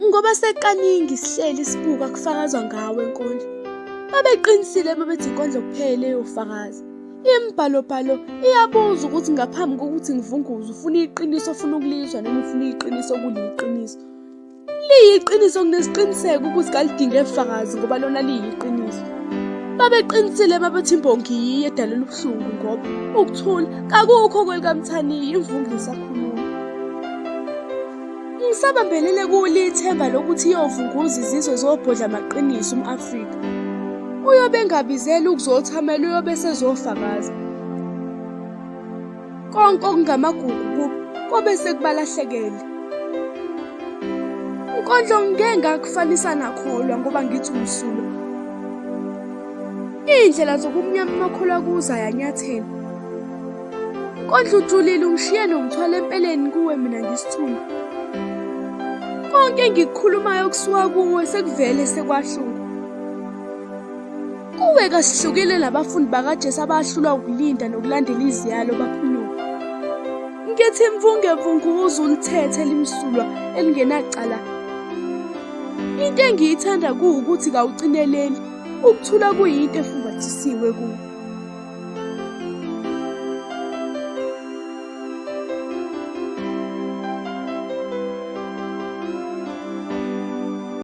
Ngoba sekaningi sihleli sibuka kufakazwa ngawe nkondlo. Babeqinisile uma bethi inkondlo kuphela eyofakaza. Imibhalobhalo iyabuza ukuthi ngaphambi kokuthi ngivunguze ufuna iqiniso ofuna ukulizwa noma ufuna iqiniso okuliyiqiniso. Liyiqiniso nginesiqiniseko ukuthi kalidinge bufakazi ngoba lona liyiqiniso. Babeqinisile uma bethi imbongi yiyo edalela ubuhlungu ngoba ukuthula kakukho kwelikamthaniya imvungu isakhuluma. Ngisabambelele kulo ithemba lokuthi iyovunguza izizwe zobhodla amaqiniso um-Afrika. Uyobe engabizeli ukuzothamela uyobe esezofakaza. Konke okungamagugu kubo kobe sekubalahlekele. Nkondlo ngike ngakufanisa nakholwa ngoba ngithi umsulwa. Iy'ndlela zobumnyama amakholwa kuzo ayanyathela. Nkondlo ujulile ungishiye nomthwalo empeleni kuwe mina ngisithulu. Konke engikukhulumayo kusuka kuwe sekuvele sekwahluka. Kuwe kasihlukile nabafundi bakaJesu abahlulwa ukulinda nokulandela iziyalo baphunyuka. Ngithi mvunge vunguza ulithethe elimsulwa elingenacala. Into engiyithanda kuwukuthi kawucineleli, ukuthula kuyinto efumbathisiwe kuwe.